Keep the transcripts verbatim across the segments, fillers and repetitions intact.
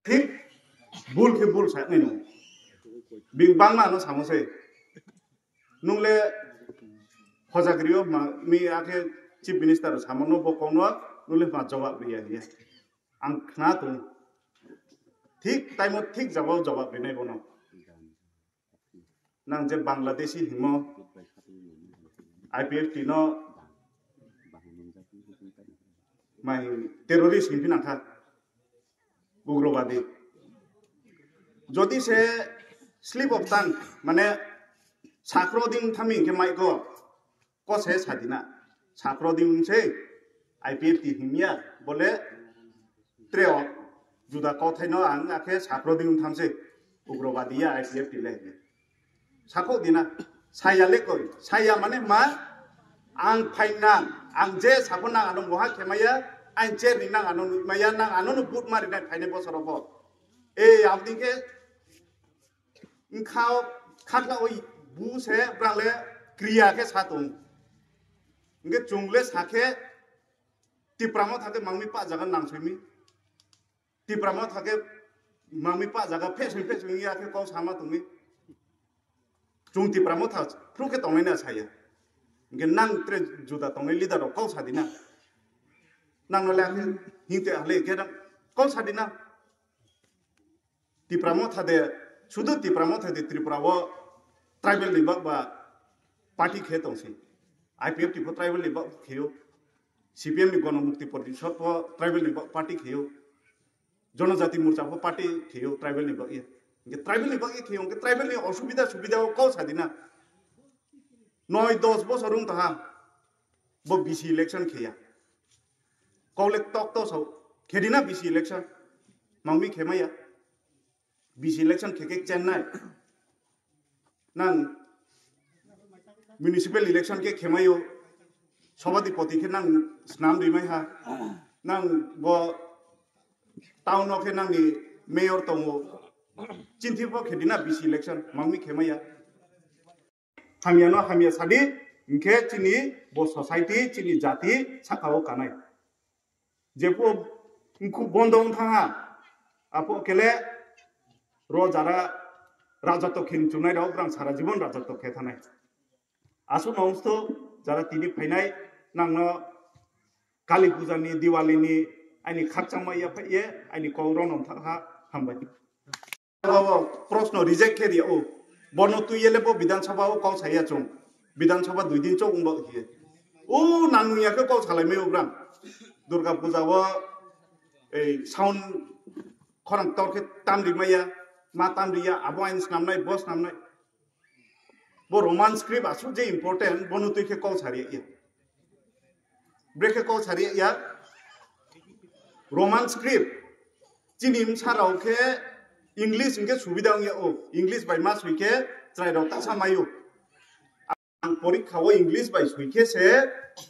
Thik bul khe bul sa nai no. Bing bangma no samo se. Nung le hojagrio ma mi akhe Chief Minister samo no bo kono nung le ma jawab riya riya. Ang khna tung. Thik time o thik jawab jawab rinai bono. Nang je Bangladeshi himo I P F T no mai terrorist himpi nangkha ugrobadi. Jodi se slip of tongue mane sakro ding thami ke mai ko ko se sadina sakro ding se I P F T himya bole treo juda kothai no ang akhe sakro ding tham se ugrobadi ya I P F T le. Sakho dina, saya le koi, saya mane ma, ang phainang, ang je sakho nang ano moha khemaya, ang cher ni nang ano maya, nang ano no but mari nai phaine bosoro bo. E, abdi ke, ngkhao, khakla oi, bu se, brang le, kriya ke satung. Nge chung le sakhe, Tipra mo thake mangmi pa jaga nang simi. Tipra mo thake mangmi pa jaga phesing phesing ya khe kau sama tongwi. Chung Tipra mo tha phru khe tongnai na saya. Nge nang tre juda tongnai leader rok kau sadina. Nang no le akhe hingte hale khe nang kau sadina. Tipra Motha de, sudu Tipra Motha de Tripura o tribal ni bak ba party khe tong si. I P F T pho tribal ni bak khe o, C P M ni Gono Mukti Porishod pho tribal ni bak party khe o, Jonojati Morcha pho party khe o tribal ni bak ye. Nge tribal ni bak ye khe o, nge tribal ni osubida subida o kau sadina. Noi dos bosor wng taha. Bo B C election khe ya. Kau le tok to sao. Khe di na B C election. Mangmi khe maya. B C election khe khe Chennai. Nang municipal election khe khe mayo. Sobhadipoti khe nang snam ri mai ha. Nang bo town o khe nang ni mayor tongo. Chinthi bo khe di na B C election. Mangmi khe maya. Hamya no hamya sadi, hingkhe chini bo society, chini jati saka o kanai. Jepho mkhu bondo wng thangha, apho kele ro jara rajato khe chunai rok, brang sara jibon rajato khe thanai. Aswk no wngsto jara tini phainai, nang no Kali Puja ni, Diwali ni, aini khakchangma yaphai ye, aini kok ronom thangha, hambai. Bo proshno reject khe riya o. Bono twi ele bo Bidhan Sabha o kok saya chung. Bidhan Sabha dui din chok wngba hiye. O nang nung ya khe kok salai mai o brang. Durga Puja o ei sound khorang tor khe tam ri maya, ma tam ri ya, abo ain snam nai, bo snam nai. Bo Roman script aswk je important, bono twi khe kok sari ya. Brekhe kok sari ya. Roman script. Chini msa rok khe English hingkhe subida wngya o. English bai ma sui khe chwrai rok tasa maio. Ang porikha o English bai sui khe se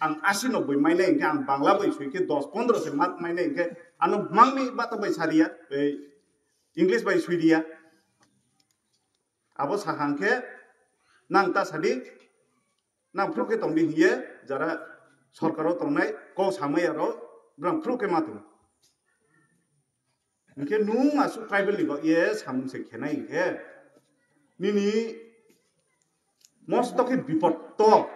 ang asi noboi mainai hingkhe ang Bangla bai sui khe dos pondro se mark mainai hingkhe ano mangni bata bai sariya. Ei English bai sui diya. Abo sahang khe nang ta sadi. Nang phuru khe tongdi hiye jara sorkaro tongnai kok samaya ro brang phuru khe ma tong. Hingkhe nung aswk tribal ni bagwi ye samung se khenai hingkhe nini mosto khe bipot to.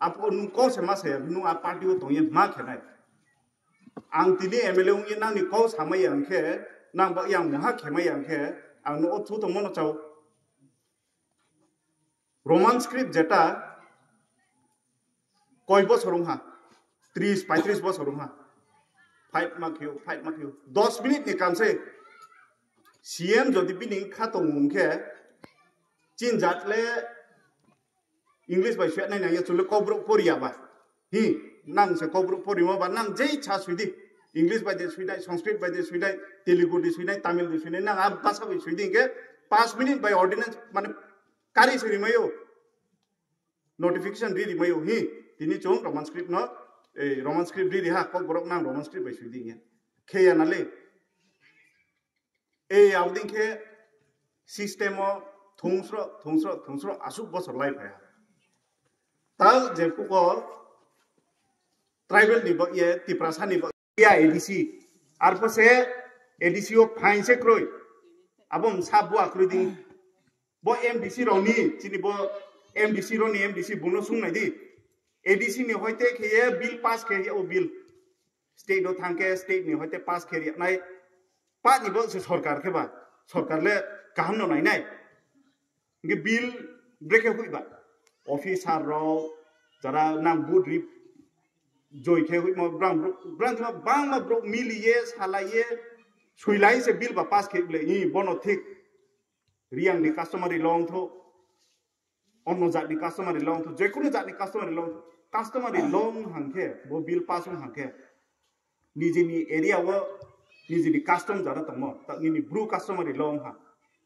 Apo nung kok se ma saya nung a party o tongye ma khenai. Ang tini M L A wngye nangni kok samaya hingkhe nang bagwi ang moha khemaya hingkhe ang no o thu tongmano chao. Roman script jeta koi bosor wngha, tris paitris bosor wngha, fight ma khio, fight ma khio, dos minute ni kam se C M jodi bini kha tong wngkhe chin jat le English bai sui nai nang ya chule kokborok poriya ba. Hi, nang se kokborok porimo ba, nang jei cha sui di. English bai de sui nai, Sanskrit bai de sui nai, Telugu de sui nai, Tamil de sui nai, nang a basa bai sui di hingkhe paanch minute bai ordinance mane kari sui rimayo. Notification ri rimayo hi. Tini chung Roman script no, eh, Roman script ri ri ha, kokborok nang Roman script bai sui di hingkhe. Khe ya na le. Ei aboding khe system o thungsro, thungsro, thungsro aswk bosor lai phai ha. Ta je puko tribal ni bagwi, Tiprasa ni bagwi, A D C, arpho se A D C o phain se kroi. Abo msa bua kroi di. Bo M D C rokni, chini bo M D C rokni M D C buno sung nai di. A D C ni hoite khe ye bill pass khe ye o bill. State o thang khe state ni hoite pass khe ri nai. Pat ni bo se sorkar khe ba. Sorkar le kaham no nai nai. Nge bill brekhe hui ba. Officer rok, jara nang vote rip joi khe hui mo brang, brang jima bang ma bro mili ye, sala ye, suilai se bill ba pass khe ble, i bono thik. Riang ni customary law wng tho, onno jat ni customary law wng tho, jekunu jat ni customary law wng tho, customary law wng hang khe, bo bill pass wng hang khe, nijini area o nijini custom jara tongmo, ta nini bru customary law wng ha.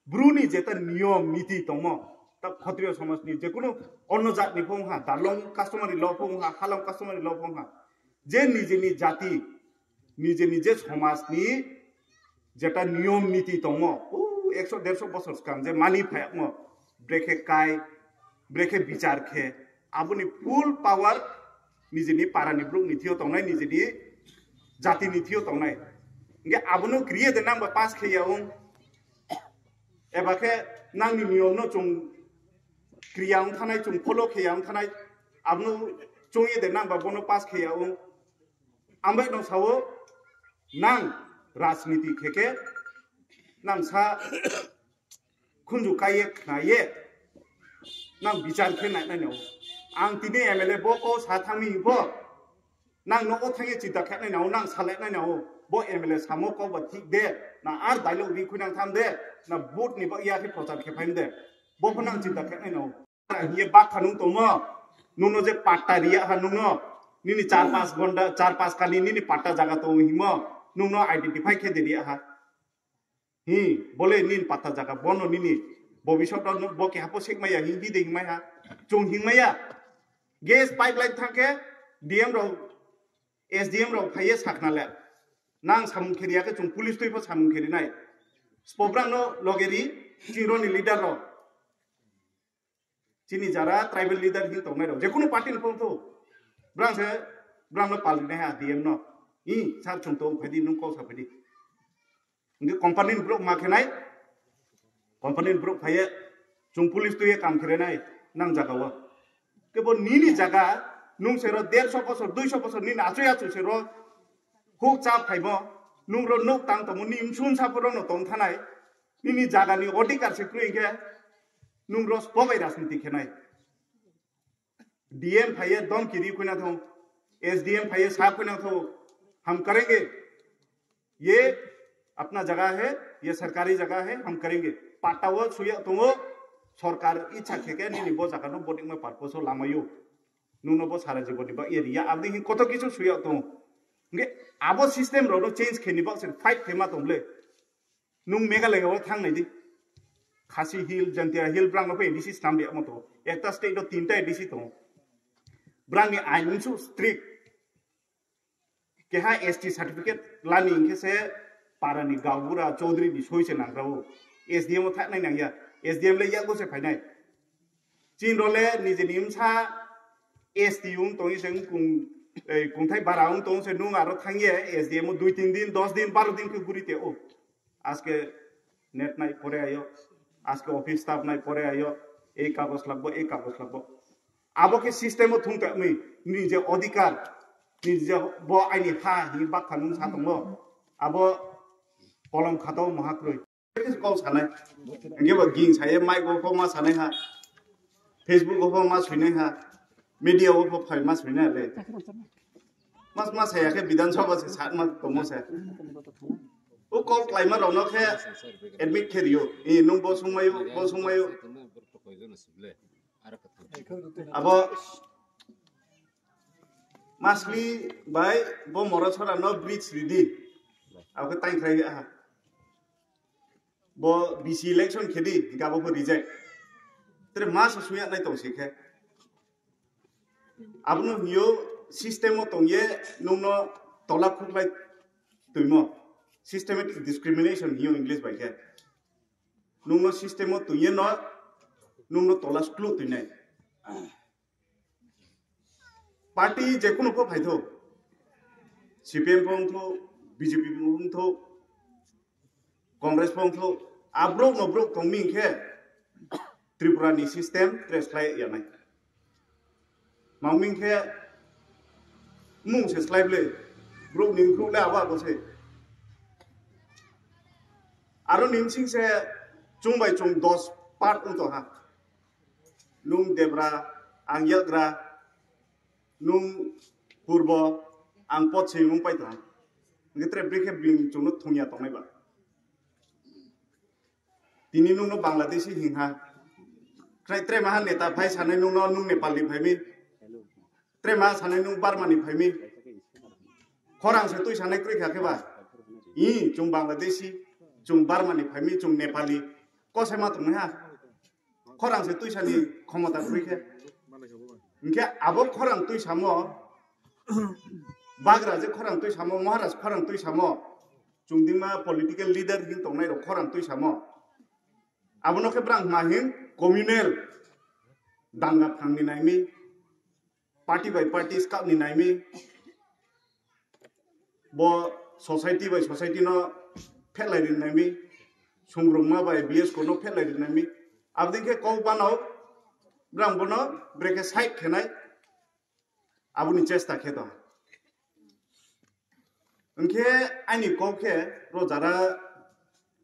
Bru ni jeta niyom niti tongmo, ta Khatriya somaj ni jekunu onno jat ni phong ha, Darlong customary law phong ha, Halam customary law phong ha. Je nijini jati, nijini je somaj ni jeta niyom niti tongmo, o ekso derso bosor swkang je mani phayakmo, brekhe kai, brekhe bichar khe, aboni full power nijini parani bruk ni thio tongnai, nijini jati ni thio tongnai. Nge abono kriye de nang ba pass khe ya wng, eba khe nang ni niyom no chung kriya wng thanai, chung follow khe ya wng thanai, abono chungye de nang ba bono pass khe ya wng. Ambai no sao nang rajniti khe khe nang sa khunju kaiye khnaye nang bichar khe nai nai no. Ang tini M L A bo ko sa thangmi bo nang nogo thangye chinta khe nai no, nang salai nai no. Bo M L A samo ko ba thik de, na ar dialogue ri khui nang tham de, na vote ni ba ya khe prochar khe phaim de. Bo pho nang chinta khe nai no. Hiye bak kha nung tongmo, nungno je patta riya ha nungno, nini char pas gonda, char pas kali nini patta jaga tongo himo, nungno identify khe de riya ha. Hi, bole nini patta jaga, bono nini bobisot no bo keha po sek maya, hi hi de hingmai ha, chung hingmaya. Gas pipeline thang khe D M rok, S D M rok phaiye sakna le. Nang samung kheri ya khe chung police twi pho samung kheri nai. Spobrang no loge ri, chini roni leader rok. Chini jara tribal leader hin tongnai rok, jekunu party ni phone tho, brang se, brang no pal rinai ha D M no. I sar chung tong phaidi, nung kok sa phaidi. Nge company ni brok ma khenai, company ni brok phaiye, chung police tuye kam khere nai, nang jaga o. Kebo nini jaga, nung sero derso bosor, duiso bosor nini achoi achoi sero, huk cha phaimo, nung ro nuk tang tomo, ni msun saporo no tong thanai, nini jaga ni odhikar se kroi khe, nung ro spobai rajniti khenai. D M phaiye dom kiri khuina thong, S D M phaiye sa khuina thong, ham karenge, ye apna jaga hai, ye sarkari jaga hai, ham karenge. Patta o suya tongo, sorkar ichha khe khe nini bo jaga no bodik ma purpose o lamayo. Nuno bo sara jibon ni ba area abdi hin koto kichu suya tongo. Nge abo system rok no change khe ni ba se fight khe ma tong le. Nung Meghalaya o thang nai di. Khasi Hill, Jaintia Hill, brang no phe A D C stam de moto. Ekta state o tinta A D C tongo. Brang ni ain unsu strict. Keha S T certificate lani hingke se para ni gaubura chaudhary ni soi se nang rao. S D M o thak nai nang ya. S D M le yago se phai nai. Chin role nijeni wngsa S T wng tongwi se wngkung, ei, kungthai bara wng tong se nung aro thangye S D M o dui tin din, dos din, baro din khe guri te o. Aske net nai pore ayo, aske office staff nai pore ayo, ei kagos lagbo, ei kagos lagbo. Abo khe system o thung tongwi, nini je odhikar, nini je bo aini ha hinwi bakha nung sa tongo, abo kolom khatao maha kwrwi. Kok sanai. Hingke bo ging saye, mic o pho ma sanai ha. Facebook o pho ma suinai ha. Media o pho phai ma suinai le. Mas ma saya khe Bidhan Sabha se sat ma tomo se. O kok klaima rok no khe admit khe rio. E nung bo sungmayo, bo sungmayo. Abo Masli bai bo Morasora no bridge ridi. Abo khe tang khlai ha. Bo B C election khedi, hingke abo pho reject. Tere ma se suya nai tong se khe. Abono hiyo system o tongye nungno tola khuklai twimo. Systematic discrimination hiyo English bai khe. Nungno system o tongye no, nungno tola sklu twinai. Party jekunu pho phaithok, C P M pho wngthok, B J P pho wngthok, Congress phongthu abrok no brok tongmi khe Tripura ni system trace khlai yanai. Mangmi khe mung se slai ble, brok ni brok le abo abo se. Aro nimsing se chung bai chung dos part wng tong ha. Nung debra, ang yagra, nung purbo, ang pochim wng pai tong ha. Ngi tre bri khe bing chung no thung ya tongnai ba. Tini nung no Bangladeshi hing ha. Tre, tre maha neta phai sanai nung no nung Nepal ni phai mi. Tre maha sanai nung Burma ni phai mi. Khorang se twi sanai kwrwi kha khe ba. I, chung Bangladeshi, chung Burma ni phai mi, chung Nepali. Kose ma tong ha. Khorang se twi sani khomota kwrwi khe. Hingkhe abo khorang twi samo, bagra je khorang twi samo, Maharaj khorang twi samo. Chungdima political leader hin tongnai rok khorang twi samo. Abono khe brang ma hin communal danga phangni naimi, party by party skapni naimi, bo society by society no phelai rin naimi, sungrungma by B S ko no phelai rin naimi. Abdin khe kok bano brang bono breke side khenai. Aboni chesta khe tong. Hingkhe ani kok khe ro jara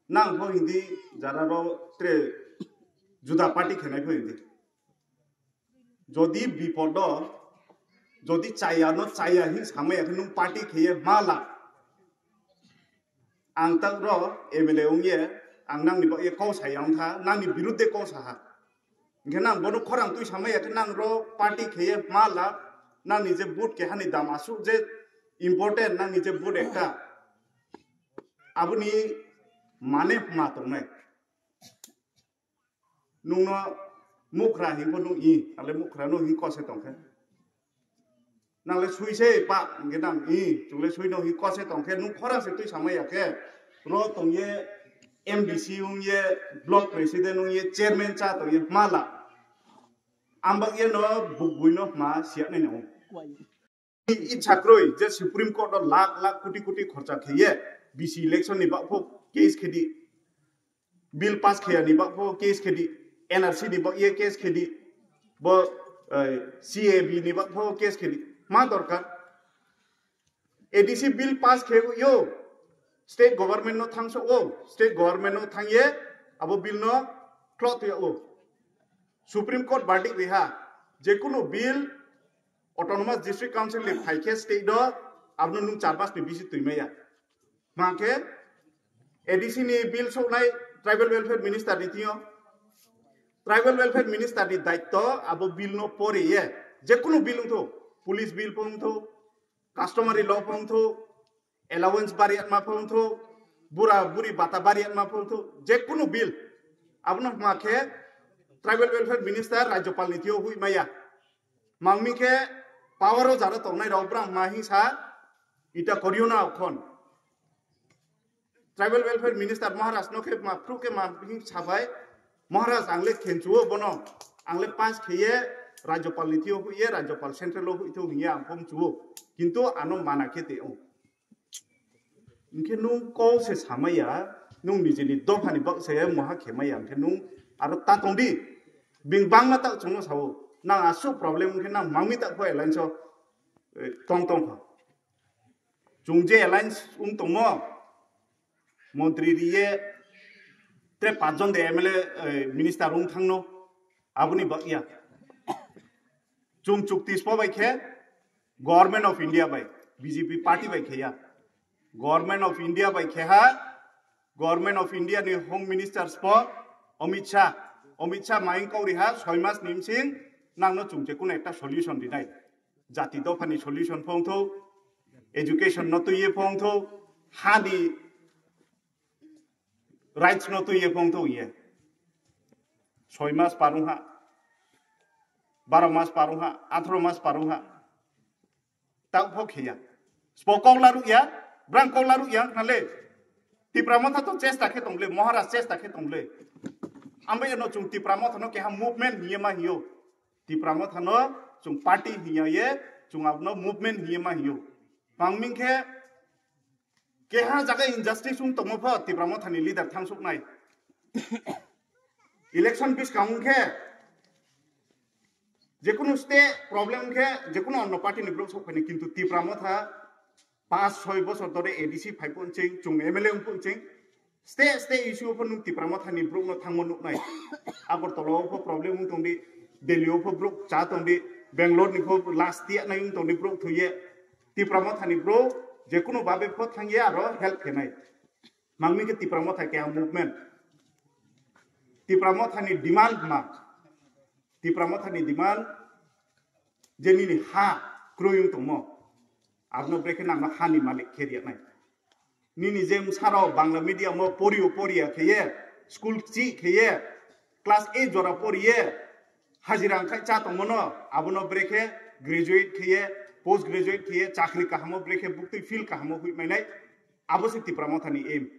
nang pho hindi jara ro tre juda party khenai pho hindi. Jodi bipodo, jodi chaya no chaya hin samaya khe nung party kheye mala. Ang tak ro M L A wngye, ang nangni bagwi kok saya wngkha, nangni birudde kok saha. Hingkhe nang bono khorang twi samaya khe nang ro party kheye mala, nangni je vote kehani dam asuk je important, nangni je vote ekta. Aboni mane ma tongnai. Nungno mukra hingkho nung i, ale mukra no hing kose tongkhe. Nangle sui se pa, hingkhe nang i, chungle sui no hing kose tongkhe, nung khorang se twi samaya khe. Ro tongye M D C wngye, block president wngye, chairman cha tongye, mala. Ambak ye no buk bui no ma siya nai no. I chakroi je Supreme Court o lakh lakh koti koti khorcha kheye, B C election ni bakpho case khedi. Bill pass khaya ni bakpho case khedi, N R C ni bak ye case khedi, bo, eh, C A B ni bakpho case khedi. Ma dorkar? A D C bill pass khe yo, state government no thangso o, state government no thangye abo bill no khlok ya o. Supreme Court verdict riha, jekunu bill Autonomous District Council ni phai khe state do abono nung char mas ni bisi twi maya. Ma khe A D C ni bill soknai Tribal Welfare Minister ni tio. Tribal Welfare Minister ni daitto abo bill no pore ye. Jekunu bill wngtho, police bill pho wngtho, customary law pho wngtho, allowance bari atma pho wngtho, bura buri bata bari atma pho wngtho, jekunu bill. Abono ma khe Tribal Welfare Minister Rajyapal ni tio hui maya. Mangmi khe power o jara tongnai rok brang ma hingsa ita koriyo na okhon. Tribal Welfare Minister Maharaj no khe ma phru khe ma hing sabai, Maharaj ang le khenchuo bono, ang le pass kheye Rajyapal ni thio huye, Rajyapal central o hui thio hiye ang phom chuo. Kintu ano mana khe te o. Hingkhe nung kok se samaya, nung nijini dophani bak se moha khemaya, hingkhe nung aro ta tongdi. Bing bangma ta chungno sao, nang asuk problem hingkhe nang mangmi ta kho alliance o, eh, tong tong kho. Chung je alliance wng tongmo, montri riye, tre pachjon de M L A, eh, minister wng thangno, aboni bak ya. Chung chukti spo bai khe, Government of India bai, B J P party bai khe ya. Government of India bai khe ha, Government of India ni Home Minister spo Amit Shah, Amit Shah maing kok riha soi mas ni bsing nangno chung je kuno ekta solution rinai. Jati dophani solution phongtho, education no twiye phongtho, hani rights no twiye phongtho ye. Soi mas parung ha, baro mas parung ha, atharo mas parung ha. Tak pho khe ya. Spo kok laru ya, brang kok laru ya, nale. Tipra Motha to chesta khe tongle, Maharaj chesta khe tongle. Ambai no chung Tipra Motha no keha movement hiye ma hiyo. Tipra Motha no chung party hiya ye, chung abno movement hiye ma hiyo. Pangming khe Keha jaga injustice wng tongmo pho Tipra Mothani leader thangsuknai. Election buskang wngkhe jekunu state problem khe jekunu onno party ni borok sok phaini, kintu Tipra Motha pas soi bosor dhore A D C phai phunching, chung M L A wng phunching, state state issue pho nwng Tipra Mothani borok no thangmo nuknai. Agartala o pho problem wng tongdi, Delhi o pho borok cha tongdi, Bangalore ni pho last tiya nai wng tongdi borok thuye. Tipra Mothani borok jekunu babe pho thangye aro help khenai. Mangmi khe Tipra Motha keha movement. Tipra Mothani demand ma. Tipra Mothani demand je nini ha kroi wng tongmo. Abno brekhe nangno hani malik khe riya nai. Nini je msaro Bangla medium o porio poria kheye, school chi kheye, class eight jora poriye, hajira wngkhai cha tongmano, abono brekhe graduate kheye, post graduate kheye, chakri kahamo brekhe buktui field kahamo hui mainai. Abo se Tipra Mothani aim.